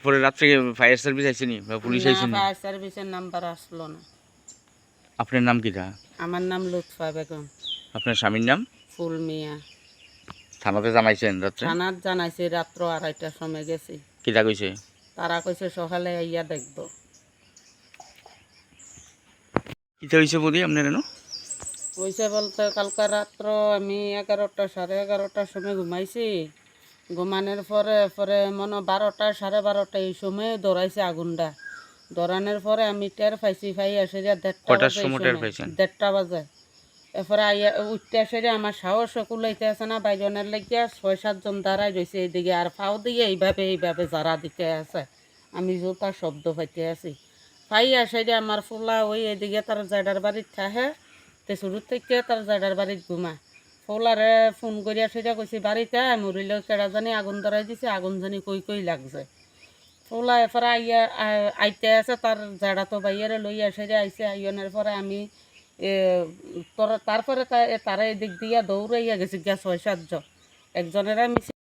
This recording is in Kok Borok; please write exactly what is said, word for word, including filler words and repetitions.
পরে রাত্রে fire service আইসেনি বা পুলিশ না, আইসেনি? ফায়ার সার্ভিসের নাম্বার আসলো না। আপনার নাম কিতা? আমার নাম লুৎফা বেগম। আপনার স্বামীর নাম? ফুল মিয়া। থানাতে জানাইছেন রাত্রে? থানাত জানাইছি, রাত্র আড়াইটার সময় গেছি। কিতা কইছে? তারা কইছে সকালে আইয়া দেখবো। কিতা হইছে বৌদি আপনার এনো? হইছে বলতে কালকা রাত্র আমি এগারোটা, সাড়ে এগারোটার সময় ঘুমাইছি। ঘুমানোর পরে, পরে মনে হয় বারোটা, সাড়ে বারোটা এই সময় দৌড়াইছে আগুনটা। দৌড়ানোর পরে আমি টের পাইছি, পাই আসে যে দেড়টা কটার বাজে এই সময় টের সময়। পাইছেন? দেড়টা বাজে। এরপরে আইয়া উঠতে আসে যে আমার সাহস কুলাইতে আসে না, বাইজনের লাগিয়া ছয় সাতজন দাঁড়াই রয়েছে এইদিকে, আর ফাও দিয়ে এইভাবে, এইভাবে জারা দিতে আছে। আমি জুতার শব্দ পাইতে আছি। পাই আসে যে আমার ফুলা ওই এদিকে তার জেঠার বাড়িত থাকে, তে শুরু থেকে তার জেঠার বাড়িত ঘুমা। ফুলারে ফোন করিয়া সেটা কইছি, "বাড়িতে আয়, মরিলে কেডা জানি আগুন ধরাই দিছে, আগুন জানি কই কই লাগছে।" ফুলা এরপরে আইয়া, আ-, আইতে আছে, তার জেঠা তো ভাইয়ারে লইয়া সেটা আইছে, আইনের পরে আমি, এ, তোর-, তারপরে তা-, এ, তারা এদিক দিয়া দৌড়াইয়া গেছে গিয়া ছয় সাতজন। একজনের আমি